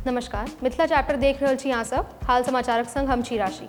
नमस्कार, मिथिला चैप्टर देख रहल छी अहाँ सब। हाल समाचारक संग हम छी राशि।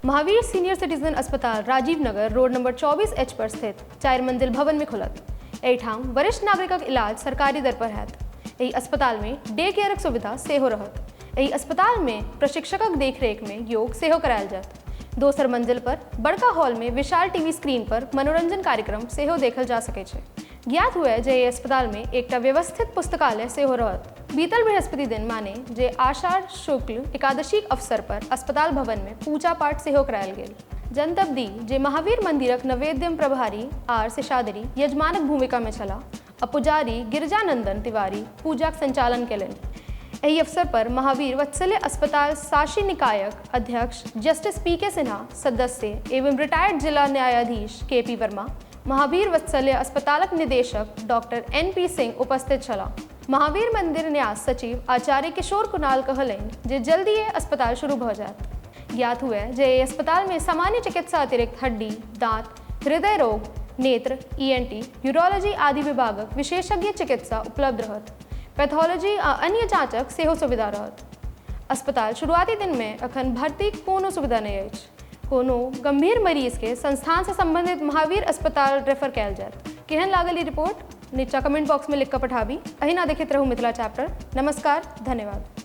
महावीर सीनियर सिटीजन अस्पताल Rajiv Nagar road number 24 H पर स्थित 4 मंजिल भवन में खुलत। एहिठाम वरिष्ठ नागरिकक इलाज सरकारी दर पर हैत। एहि अस्पताल में डे केयरक सुविधा सेहो रहत। एहि अस्पताल में प्रशिक्षकक देखरेख में योग सेहो करायल जायत। दोसर मंजिल पर बड़का हॉल में विशाल टीवी स्क्रीन पर मनोरंजन कार्यक्रम सेहो देखल जा सकै छै। ज्ञात हुए जे एहि अस्पताल में एकटा व्यवस्थित पुस्तकालय सेहो रहत। बीतल बृहस्पति दिन माने जे आषाढ़ शुक्ल एकादशीक अवसर पर अस्पताल भवन में पूजा पाठ सेहो करायल गेल। जनतब दी जे महावीर मंदिरक नैवेद्यम प्रभारी आर शेषाद्री यजमानक भूमिका में छलाह आ पुजारी गिरिजानंदन तिवारी पूजाक संचालन केलनि। एहि अवसर पर महावीर वत्सल्य अस्पताल शासी निकायक अध्यक्ष जस्टिस पी के सिन्हा, सदस्य एवं रिटायर्ड जिला न्यायाधीश के पी वर्मा, महावीर वत्सल्य अस्पतालक निदेशक डॉक्टर एन पी सिंह उपस्थित छलाह। महावीर मंदिर न्यास सचिव आचार्य किशोर कुणाल कहलनि जे जल्दिए अस्पताल शुरू भऽ जायत। ज्ञात हुए जे एहि अस्पताल में सामान्य चिकित्सा अतिरिक्त हड्डी, दांत, हृदय रोग, नेत्र, ईएनटी, यूरोलॉजी आदि विभागक विशेषज्ञ चिकित्सा उपलब्ध रहत। पैथोलॉजी आ अन्य जांचक सेहो सुविधा रहत। अस्पताल शुरुआती दिन में अखन भर्तीक कोनो सुविधा नहि अछि। कोनो गंभीर मरीज के संस्थान से संबंधित महावीर अस्पताल रेफर कयल जायत। केहन लागल ई रिपोर्ट? नीचा कमेंट बॉक्स में लिख कऽ पठाबी। अहिना देखैत रहू मिथिला चैप्टर। नमस्कार, धन्यवाद।